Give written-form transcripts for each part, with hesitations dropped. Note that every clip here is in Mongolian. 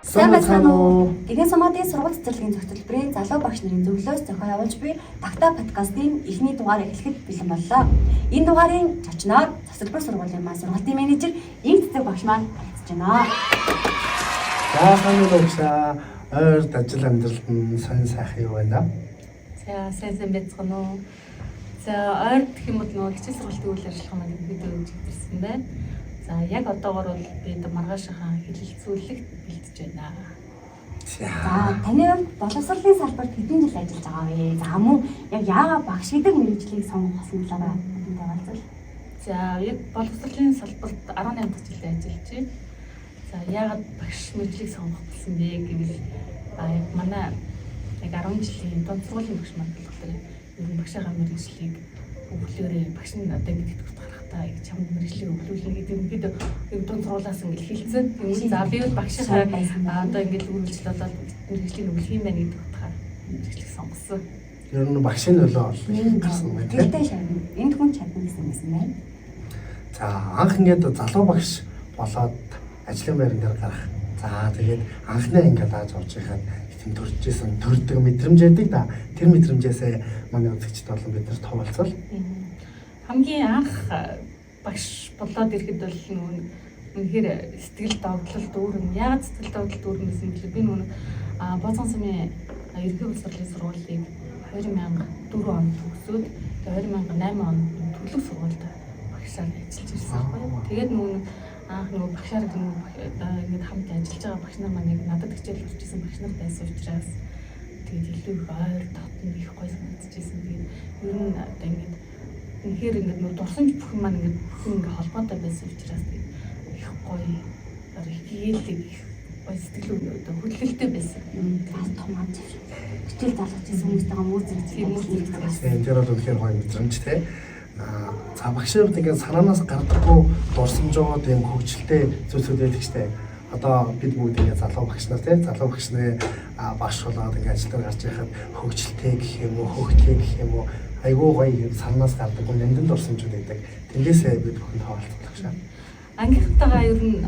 Сайн байцгаана уу? Гэгэн Сумаадын сургууль цэцэрлэгийн зөвтөлбөрийн залуу багш нарын зөвлөлөөс зохион явуулж буй Тагтаа подкастын эхний дугаар эхлэхэд бэлэн боллоо. Энэ дугаарын зочноор цэцэрлэг сургуулийн маань сургалтын менежер Инх Цэцэг багш маань оролцож байна. За сайн уу багшаа. Ойрд ажил амьдралд нь сонь сайхан юу байна? За сайн сайн байцгаана уу. За ойр гэх юм бол нөгөө хичээл сургалтын үйл ажиллагаа маань ерөнхийдөө чигтэрсэн байна. За яг одоогор бол би одоо маргаашийнхаа хэлэлцүүлэгт бэлтэж байна. За. За таны хувьд боловсролын салбарт хэдэн жил ажиллаж байгаа вэ? За мөн яг яагаад багш гэдэг мэргэжлийг сонгох болсон талаараа бидэнтэй хаваалцвал. За яг боловсролын салбарт 18 дахь жилдээ ажиллаж байна. За яагаад багш мэргэжлийг сонгох болсон бэ гэвэл яг манай яг 10 жилийн дунд сургуулийн багш маань болохоор ер нь багшийнхаа мэргэжлийг өглөөрэй багш нь одоо ингэж итгэвч гарахтаа яг чамд мэргэжлийг өглөөлнө гэдэг ерөнхийдөө яг дунд сургуулиас ингэж хэлсэн. Тэгвэл за би бол багшийнхаа одоо ингэж үргэлжлэл болоод мэргэжлийг өглөх юм байна гэдэг утгаар мэргэжлийг сонгосон. Ер нь багшийн нөлөө бол их гарсан байна тийм. Тэртэй шавна. Энд хүн чадна гэсэн юм байна. За анх ингээд залуу багш болоод ажлын байран дээр гарах. За тэгээд анхнаа ингээд ааж орж ирэхэд тийм төржсэн төрдөг мэдрэмж байдаг да. Тэр мэдрэмжээсээ манай үзэгчд болон бид нар товолцол. Хамгийн анх багш болоод ирэхэд бол нөгөө үнэхээр сэтгэл догдлол дүүрэн. Яагаад сэтгэл догдлол дүүрэн гэсэн бэлээ би нөгөө Бооцгон сумын ерөнхий боловсролын сургуулийг 2004 онд төгсөөд тэгээ 2008 онд төлөв сургуульд багшаар ажиллаж ирсэн байхгүй юу. Тэгээд нөгөө анх нөгөө багшаар нөгөө ингээд хамт ажиллаж байгаа багш нар маань яг надад хичээл орж исэн багш нар байсан учраас тэгээд илүү их ойр дотно их гоё санагдчихсэн. Тэгээд ер нь одоо ингээд үнэхээр ингээд нөгөө дурсамж бүхэн маань ингээд бүхэн ингээд холбоотой байсан учраас тэгээд их гоё одоо их гэлэг их гоё сэтгэл одоо хөдөлгөлтэй байсан. Бас том ам хичээл залгаж исэн хүмүүстэйгээ мөр зэрэг Тийм, мөр зэрэг Тийм тэр бол үнэхээр гоё мэдрэмж те. За багшийн хувьд ингээд санаанаас гардаггүй дурсамжууд юм хөгжилтэй зүйлсүүд байдаг штэ. Одоо бид бүгд ингээд залуу багш нар те залуу багш нарын багш болоод ингээд ажил дээр гарч ирэхэд хөгжилтэй гэх юм уу хөгтэй гэх юм уу айгүй гоё юм санаанаас гардаггүй нандин дурсамжууд байдаг. Тэндээсээ бид бүхэн хаваалцлаа багшаа. Ангийнхантайгаа ер нь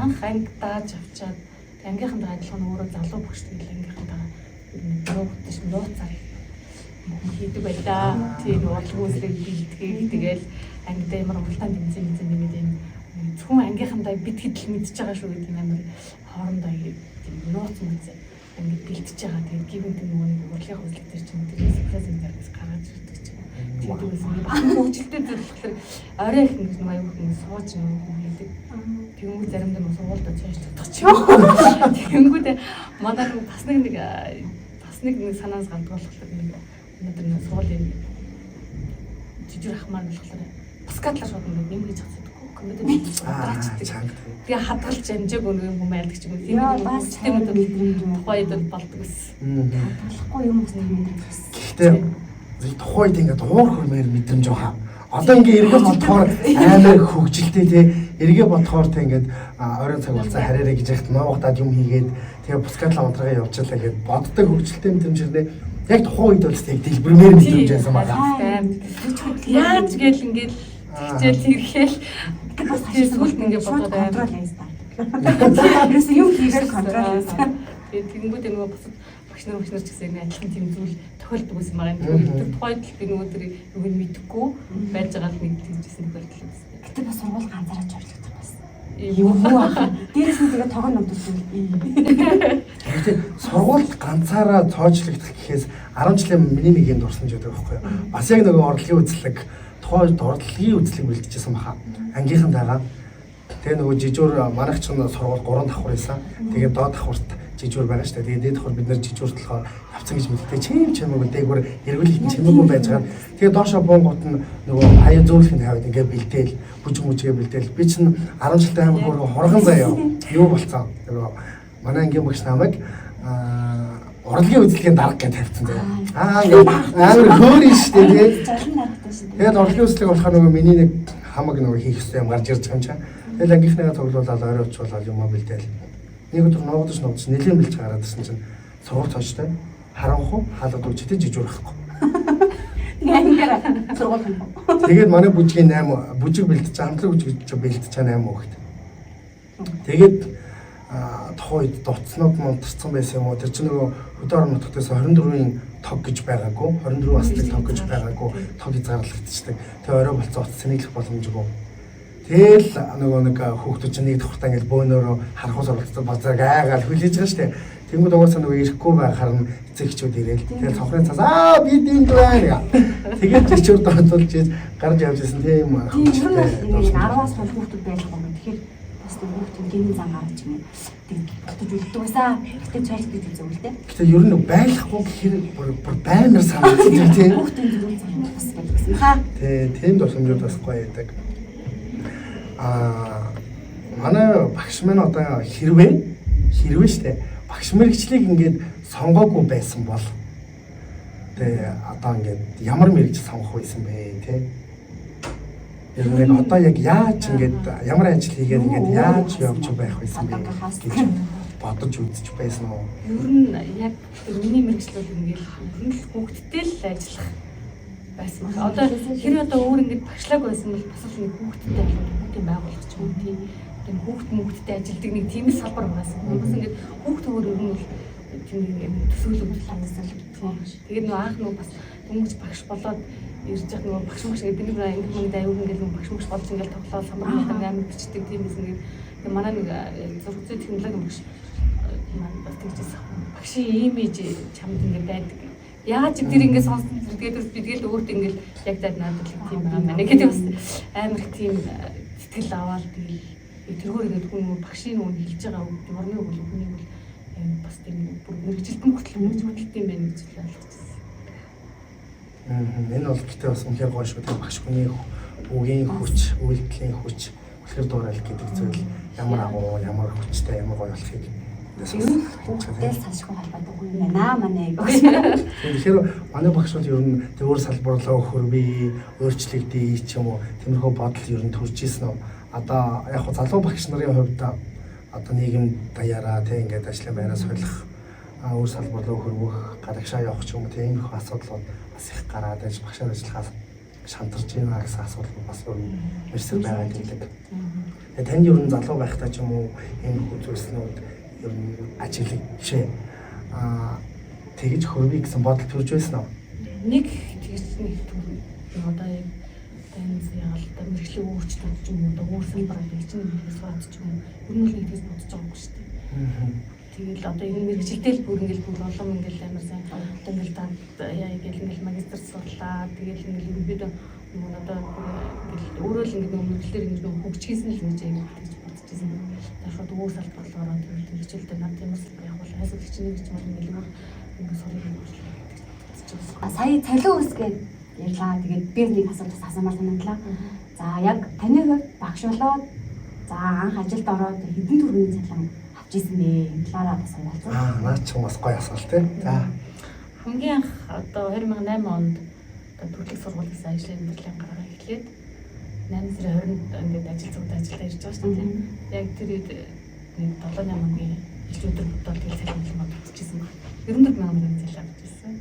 анх анги дааж авчаад тэг ангийнхантайгаа адилхан өөрөө залуу багш тэгэл ангийнхантайгаа ер нь нуугдаж нууцаар юм хийдэг байлаа. Тийм урлагийн үзлэг бэлтгэх тэгэл ангидаа ямар уралдаан тэмцээн мэмцэн нэмээд юм зөвхөн ангийнхантаа бит хэдэл мэдчихэж байгаа шүү гэдэг юм амар хоорондоо тийм нууц мууц ингээд бэлтэж байгаа. Тэгээд гівэн тэр нөгөө нэг урлагийн үзлэг дээр чинь тэр сюрприз юм дээр гаргаж ирдэг чинь. Тэгээд үгүй юм. Бахан хөгжилтэй зүйл болохоор орой их ингэж нөгөө аюу их сууж нөгөө хүн хийдэг. Тэнгүү заримдаа нөгөө сургуульд цаашлагдах ч юм. Тэнгүүд манай нэг бас нэг бас нэг нэг санаас гардаг болохоор нэг өнөөдөр нэг сургуулийн жижиг ах маань болохоор баскатлаа шууд ингээд юм хийж чаддаггүй. Компьютер унтраачдаг. Чанга. Тэгээ хадгалж амжаагүй нэг юм байдаг ч юм уу. Тийм Яа нэг бас хөгжилтэй юм мэдрэмж юм. тухайн үед бол болдог гэсэн. Хадгалахгүй юм бас мэдрэмж бас. Гэхдээ тухайн үед ингээд уур хөрмээр мэдрэмж байгаа. Одоо ингээд эргээ бодохоор амар хөгжилтэй те эргээ бодохоор те ингээд оройн цаг болсон хараарэ гэж яхад нуугдаад юм хийгээд тэгээ бускатлаа унтраагаа явуулчихлаа гэд боддог хөгжилтэй мэдрэмж ирнэ. Яг тухайн үед бол яг дэлбэрмээр мэдрэмж байсан байна. Яаж гээл ингээд хичээл хэрэгэл Бас Тэгээ сүүлд ингээд шууд бодоод амар. контрол хийсэн. Ерөөсөө юм хийгээр контрол хийсэн. Тэгээ тэгэнгүүт нөгөө бусад багш нар ч гэсэн ингээд адилхан тийм зүйл тохиолдог байсан байгаа юм. Тэр тухайд л би нөгөө тэр юг нь мэдэхгүй байж байгаа л нэг тийжсэн тохиолдол байсан. Гэтэ бас сургууль ганцаараа чорлогдох байсан. Юу Юу аа. Дээрээс нь тэгээ тогон номдсон. Гэхдээ сургуульд ганцаараа цоожлогдох гэхээс 10 жилийн миний нэг юм дурсамж байдаг байхгүй юу? Бас яг нөгөө урлагийн үзлэг тухайн үед урлагийн үзлэг бэлтжижсэн баха. Ангийнхантайгаа тэгээ нөгөө жижүүр манайх ч сургууль 3 давхар байсан. Тэгээ доод давхарт жижүүр байгаа шүү дээ. Тэгээ дээд давхар бид нэр жижүүрт болохоор явцсан гэж мэддэг. Чим чимээгүй дээгүүр эргүүлэлт чимээгүй байж байгаа. Тэгээ доошо буунгууд нь нөгөө хаяа зөөлхийн тавиад ингээ бэлдээл бүжиг мүжигээ бэлдээл. Би чинь 10 жилдээ амар хөргөн хурган заяа. Юу болцсон? Нөгөө манай ангийн багш намайг урлагийн үзлэгийн дарга гэж тавьсан заяа. Ингээд амар хөөрөн шүү дээ тий. Золон даргатай шүү дээ. Тэгээд урлагийн үзлэг болохоор нөгөө миний нэг хамаг нөгөө хийх ёстой юм гарч ирж байгаа юм чаа. Тэгэл ангийнхныгаа цуглуулаад орой очруулаад юм бэлдээл. Нэг өдөр нуугдаж нуугдаж нэлийн бэлж гараад ирсэн чинь сургууль цоочтой харанхуу хаалгад үжигтэй жижүүр байхгүй. Тэгээ ангиараа сургууль юм. Тэгээд манай бүжгийн 8 бүжиг бэлдэж хамтлаг бүжиг бэлдэж 8 хүүхэд. Тэгээд Тухайн үед утаснууд мунтарсан байсан юм уу? Тэр чинь нөгөө хөдөө орон нутгаас 24-ийн тог гэж байгаагүй. 24 асдаг тог гэж байгаагүй. Тог хязгаарлагдчихдаг. Тэгээ орой болцсон утас сэнэглэх боломжгүй. Тэгэл нөгөө нэг хүүхдүүд чинь нэг давхартаа ингээл бөөнөрөө харахуй суралцсан базааг айгаал хүлээж байгаа штэ. Тэнгүүд угаасаа нөгөө ирэхгүй байхаар нь эцэг эхчүүд ирээл. Тэгэл цонхны цаас аа бид энд байна. Тэгээд чичүр дооцолж ийж гарч явж исэн тийм Тийм ер нь бол ингээд 10-аас хойш хүүхдүүд байхгүй юм. Тэгэхээр бас нэг хүүхдийн гинэн зан гарч юм. Тэгээд болтож үлддэг байсан. Гэтэ цойлт гэж үзэв л дээ. Гэтэ ер нь байлахгүй гэхээр бүр баймар санагддаг тийм. Хүүхдийн зүрх зан бас байдаг гэсэн хаа. Тий, тийм дурсамжууд бас гоё байдаг. Аа манай багш маань одоо хэрвээ штэ багш мэрэгчлийг ингээд сонгоогүй байсан бол тэгээ одоо ингээд ямар мэрэгжил сонгох байсан бэ тий? Ер нь яг одоо яг яаж ингээд ямар ажил хийгээд ингээд яаж явж байх байсан бэ гэж бодож үзэж байсан уу? Ер нь яг миний мэрэгжил бол ингээд ер нь л хүүхдтэй л ажиллах байсан баг. Одоо хэрэг одоо өөр ингээд багшлааг байсан бол бас л нэг хүүхдтэй ажиллах хүүхдийн байгууллага ч юм уу тийм тийм хүүхд мөхдөд ажилладаг нэг тийм л салбар байсан. Бас ингээд хүүхд өөр ер нь бол тийм нэг төсөөлөг тийм. Тэгээд нөгөө анх нөгөө бас дөнгөж багш болоод ирж байгаа нөгөө багш мөгш гэдэг нэг ингээд мөнгө аюу ингээд нөгөө багш мөгш болж ингээд тоглоод самбар мангар амар бичдэг тийм байсан. Тэгээд манай нэг зураг зүйн технологийн багш маань бас тэгжсэн. Багшийн имиж чамд ингээд байдаг. Яагаад ч тэр ингээд сонссон тэгээд бас би тэгэл өөртөө ингээд яг зад надад л тийм байгаа юм байна гэдэг бас амар их тийм сэтгэл аваад тэгэл тэргээр ингээд хүн нөгөө багшийн нөгөө хэлж байгаа үг урмыг бол хүнийг бол бас тийм бүр мэрэгжилтэн хүртэл мөрж хөдөлт юм байна гэж ойлгочихсон. Энэ бол гэтээ бас үнэхээр гоё шүү дээ. Багш хүний үгийн хүч, үйлдэлийн хүч, үлгэр дуурайл гэдэг зүйл ямар агуу, ямар хүчтэй, ямар гоё болохыг Ер нь хүүхдтэй салшгүй холбоотой хүн юм байна манай багш. Тэгэхээр манай багш бол ер нь тэг өөр салбарлаа хөрвий, өөрчлөгдөе ч юм уу тиймэрхүү бодол ер нь төрж исэн үү. Одоо яг хуу залуу багш нарын хувьд одоо нийгэм даяараа тэг ингээд ажлын байраа солих, өөр салбарлаа хөрвөх, гадагшаа явах ч юм уу тиймэрхүү асуудлууд бас их гараад аж багшаар ажиллахаас шантарч байна гэсэн асуудал бас ер нь мэрсэр байгаа гэдэг. Тэгээ танд ер нь залуу байхдаа ч юм уу иймэрхүү зүйлснүүд ер нь ажиглагдчихэ. Тэгж хөрвий гэсэн бодол төрж байсан уу? Нэг тэгж нэг төр одоо яг таньс ягаал та мэрэгжлийн өөрчлөлт ч юм уу одоо өөр салбар мэрэгжлийн мэрэгжил сууд ч юм уу ер нь л нэг тэгж бодож байгаа юм шүү дээ. Тэгэл одоо энэ мэрэгжилдээ л бүр ингээл бүр олон ингээл амар сайн одоо ингээл данд яа ингээл ингээл магистр сурлаа тэгэл ингээл ерөнхийдөө нөгөө одоо ингээл өөрөө л ингээд нөгөө мэрэгчлэр ингээд нөгөө хөгжихээс нь л ингэж аяг тэгж бодож байсан. Одоо шууд өөр салбар руу ороод тэгэл мэрэгжилдээ над ямар салбар явах бол хайсаг хичнээн гэж бол ингээл өөр ингээд сурыг хөгжүүлэх гэж бодож байсан. Сая цалин үсгээд ярьлаа. Тэгээд би нэг асуулт бас асуумаар санагдлаа. За яг таны хувьд багш болоод за анх ажилд ороод хэдэн төгрөгийн цалин авч исэн бэ? Энэ талаараа бас хуваалцах. Наа ч юм бас гоё асуулт тий. За хамгийн анх одоо 2008 онд одоо төрөлх сургуулиас ажлын амьдралын гаргаа эхлээд 8 сарын 20-нд ингээд ажил зүгт ажиллаа ирж байгаа шүү дээ. Яг тэр үед нэг 7 8 хоногийн ижил өдөр бодоод тэгэл цалин мал бодчихсон баг. 94 мянган төгрөг цалин авч ирсэн.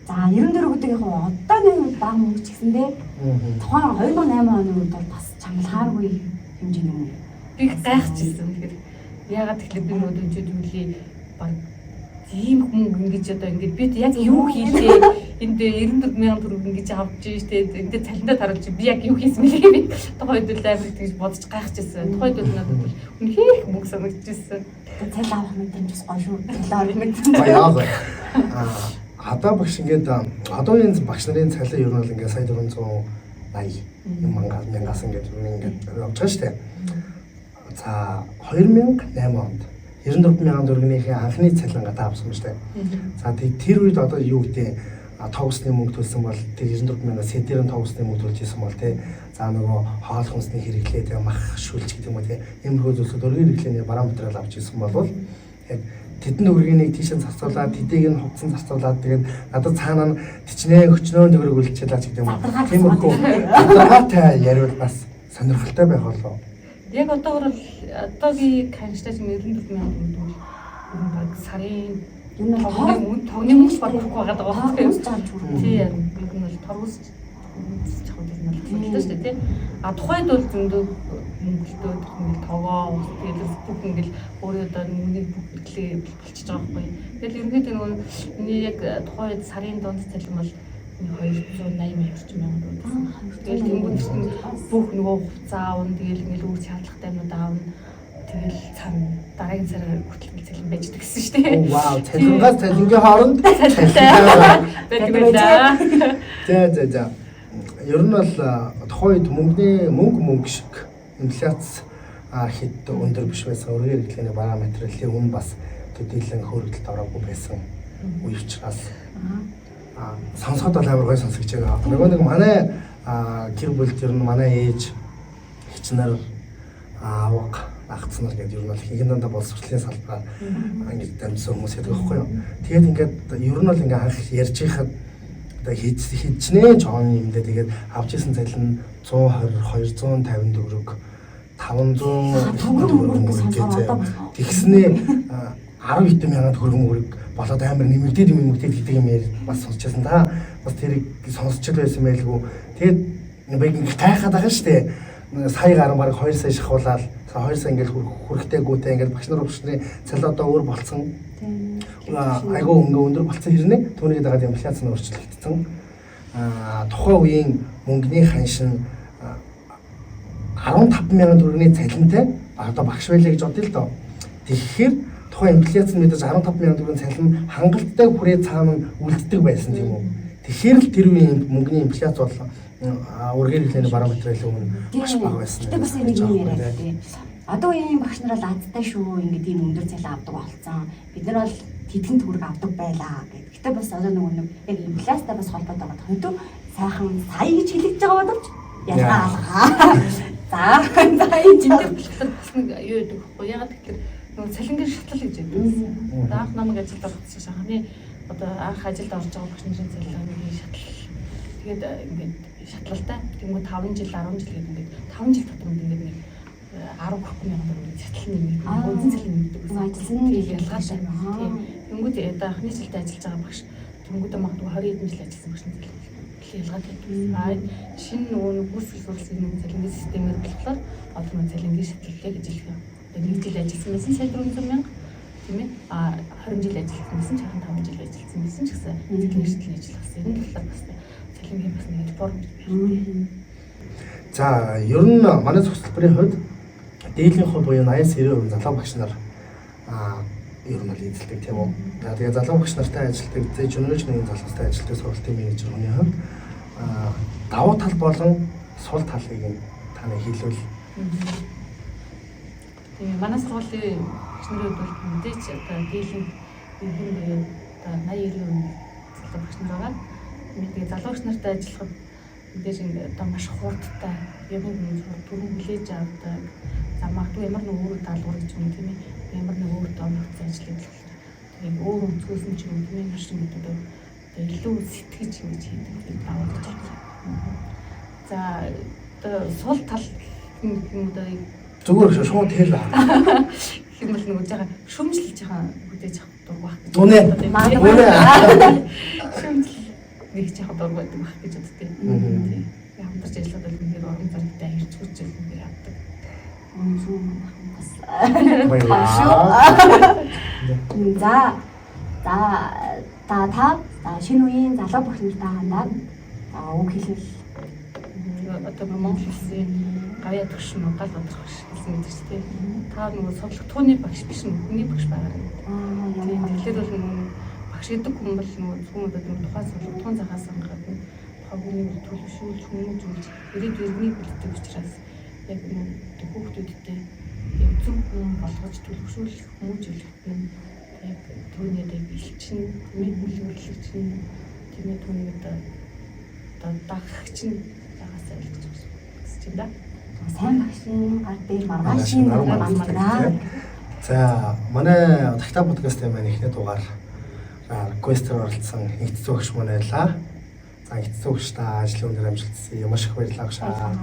За 94 гэдэг яг одооны үед бага мөнгө ч гэсэндээ тухайн 2008 оны үед бол бас чамлахааргүй хэмжээний мөнгө. Би их гайхчихсан. Тэгэхээр яагаад тэгэхээр би нөгөө дөнгөж үлийн баг ийм мөнгө ингэж одоо ингэж би яг юу хийлээ энд 94 мянган төгрөг ингэж авч штэ энд цалиндаа таруулж би яг юу хийсэн бэлээ би тухайн үед л амар тэгж бодож гайхчихсан. Тухайн үед надад бол үнэхээр их мөнгө санагдчихсан. Цалин авах мэдрэмж бас гоё шүү. Цалин авах мэдрэмж. Гоё гоё. Одоо багш ингээд одоогийн багш нарын цалин ер нь бол ингээд сая 480 юм мянгаас ингээд ер нь ингээд явж байгаа шүү дээ. За 2008 онд 94 мянган төгрөгнийхээ анхны цалин гадаа авсан шүү дээ. За тэр үед одоо юу гэдэг тогсны мөнгө төлсөн бол тэр 94 мянгаас сэдэрэн тогсны мөнгө төлж исэн бол тий. За нөгөө хоол хүнсний хэрэглээ тий мах шүлж гэдэг юм уу тий. Иймэрхүү зүйлсүүд өргөн хэрэглээний бараа материал авч исэн бол яг тэдэн төгрөгийг тийшээ зарцуулаад тэдийг нь хувцсан зарцуулаад тэгээд надад цаана нь тичнээ өчнөө төгрөг үлдчихлээ ч гэдэг юм уу. Тиймэрхүү задаргаатай яриул бас сонирхолтой байх болов. Яг одоогор бол одоогийн канжтай ч 94 мянган төгрөг ер нь баг сарын Ер нь тогны мөнгө баг хүрхгүй байгаа даа. Торгос зарж хүрэх. Тий ер нь бол торгос чахууд нь бол асуудалтай шүү дээ, тий. А тухайд бол зөндөө мөнгөлтөө ингээл тогоо ус тэгэл бүх ингээл өөрөө одоо мөнгөний бүх мэдлээ болчихж байгаа байхгүй. Тэгэл ерөнхийдөө нөгөө миний яг тухайн үед сарын дунд цалин бол 280 орчим мянган төгрөг байсан. Тэгэл тэнгууд чинь бүх нөгөө хувцас аавна, тэгэл ингээл өөр шаардлагатай юмнууд аавна. Тэгэл цан дараагийн сар хүртэл цалин байж гэсэн шүү дээ. Вау, цалингаас цалингийн хооронд цалинтай байдаг байлаа. За. Ер нь бол тухайн үед мөнгөний мөнгө шиг инфляц хэд өндөр биш байсан. Өргөн хэрэглээний бараа материалын үн бас төдийлөн хөөрөлдөлд ороогүй байсан үе учраас сонсоход бол амар гоё сонсогч байгаа. Нөгөө нэг манай гэр бүлд ер нь манай ээж эгч нар аавга агц нар гэдэг ер нь бол ихэнх дандаа боловсролын салбараар ингэж дамжсан хүмүүс гэдэг байхгүй юу. Тэгээд ингээд ер нь бол ингээ анх ярьж байхад одоо хичнээн жоон юм дээ. Тэгээд авч исэн цалин 120 250 төгрөг 500 төгрөг мөрөг. Тэгснээ 10 хэдэн мянган төгрөг мөрөг болоод амар нэмэгдээд гэдэг юм бас сонсч байсан. Та бас тэрийг сонсч л байсан байлгүй. Тэгээд би ингээ гайхаад байгаа шүү дээ. Сая гарan бараг 2 сая шахуулаад 2 сая ингээл хүрэхтэйгүүтэй ингээл багш нар багшны цалин одоо өөр болцсон. Айгүй ингээ өндөр болцсон хэрнээ түүнийг дагаад инфляц нь өөрчлөгдсөн. Тухайн үеийн мөнгөний ханшин 15 мянган төгрөгийн цалинтай одоо багш байлаа гэж бодъё л доо. Тэгэхээр тухайн инфляц нь мэдээж 15 мянган төгрөгийн цалин хангалттай хүрээ цаана үлддэг байсан тийм үү. Тэгэхээр л тэр үеийн мөнгөний инфляц бол өргөн хэрэглээний бараа материалын өмнө маш бага байсан. Гэтэ бас нэг юм яриад тий. Одоо үеийн багш нар бол азтай шүү, ингээд ийм өндөр цалин авдаг болсон. Бид нар бол тэдэн төгрөг авдаг байлаа гэд. Гэтэ бас одоо нөгөө нэг яг инфляцтай бас холбоотой байгаа. Хөдөө сайхан сая гэж хэлэгдэж байгаа боловч ялгаа алгаа. За энэ чинь болохоор бас нэг юу гэдэг вэ? Ягаад гэхээр нөгөө цалингийн шатлал гэж байдаг. Анх намайг ажилд орох чинь анхны одоо анх ажилд орж байгаа багш нарын цалингийн шатлал. Тэгээд ингээд шатлалтай. Тэнгүү 5 жил 10 жил гэдэг ингээд 5 жил дотор ингээд нэг 10 гаруй мянган төгрөгийн шатлал нэмэгддэг. Үндсэн цалин нэмэгддэг гэсэн. Ажилласан жил ялгаатай. Тийм. Тэнгүүд одоо анхны жилдээ ажиллаж байгаа багш тэнгүүдээ магадгүй 20 хэдэн жил ажилласан багш нар цалин ялгаатай. Аа шинэ нөгөө нэг гүйцэтгэх сургуулийн нэг цалингийн системээр болохоор одоо нэг цалингийн шатлалыг гэж хэлэх юм. Одоо нэг жил ажилласан байсан сая 400 мянга тийм ээ. А 20 жил ажилласан байсан ч 25 жил ажилласан байсан ч гэсэн цалингийн шатлал ажилласан. Энэ талаар бас цалингийн бас нэг реформ гэж байна. За ер нь манай зохицолборын хувьд дийлэнх хувь буюу 80-90% залуу багш нар ер нь бол эзэлдэг тийм үү. За тэгээ залуу багш нартай ажилладаг, зэж өнөөж нэгэн залуустай ажилладаг сургалтын менежер хүний хувьд давуу тал болон сул талыг нь таны хэлвэл. Тийм, манай сургуулийн багш нарын хувьд бол мэдээж одоо дийлэнх ерхэн буюу одоо 80-90% залуу багш нар байгаа. Тэгээ залуу багш нартай ажиллахад мэдээж ингээ одоо маш хурдтай юм түрүүн хүлээж авдаг. За магадгүй ямар нэг өөр даалгавар гэж юм тийм ээ. Ямар нэг өөр дооноцсон ажлыг болохоор тэгээ өөр өнцгөөс нь ч юм тийм ээ маш ингэ одоо илүү сэтгэж ингэж хийдэг гэж даваад байна. За одоо сул тал юм одоо зүгээр шууд хэл гэх юм бол нөгөө жаахан шүмжлэж жаахан хүлээж авах дург байх гэж. Үнэ. Үнэ. Шүмжлэл нэг жаахан дург байдаг байх гэж боддیں۔ Тийм. Хамтарч ажиллахад бол үнэхээр урам зоригтой хэрч хүч үнэхээр авдаг. Үнэн бас. Баярлалаа. За за та та шинэ үеийн залуу багш нартай хандаад үг хэлвэл одоо Монгол улсын гавьяа төгшин гал бодрох гэсэн гэдэг чинь тийм. Та нөгөө судлах багш биш нөгөө хүний багш байгаарай. Тийм. Тэгэхээр бол нөгөө багш гэдэг хүн бол нөгөө зөвхөн одоо тухайн судлах захаас гадна тухайн хүний төлөвшүүлж хүмүүжүүлж ирээд иргэнийг бэлддэг учраас яг нөгөө хүүхдүүдтэй яг зөв хүн болгож төлөвшүүлэх хүмүүжүүлэх нь яг түүний яг элчин тийм ээ хүлээвэрлэгч нь тийм ээ түүнийг одоо дагагч нь байгаасаа л гэж гэсэн чинь да. Сайн багшийн гар дээр маргаашийн мандаа. За манай Тагтаа подкастын маань эхний дугаар реквестээр оролцсон нэгдсэн өгш маань байлаа. За нэгдсэн өгш та ажлын өндөр амжилт хүсье. Маш их баярлалаа багшаа.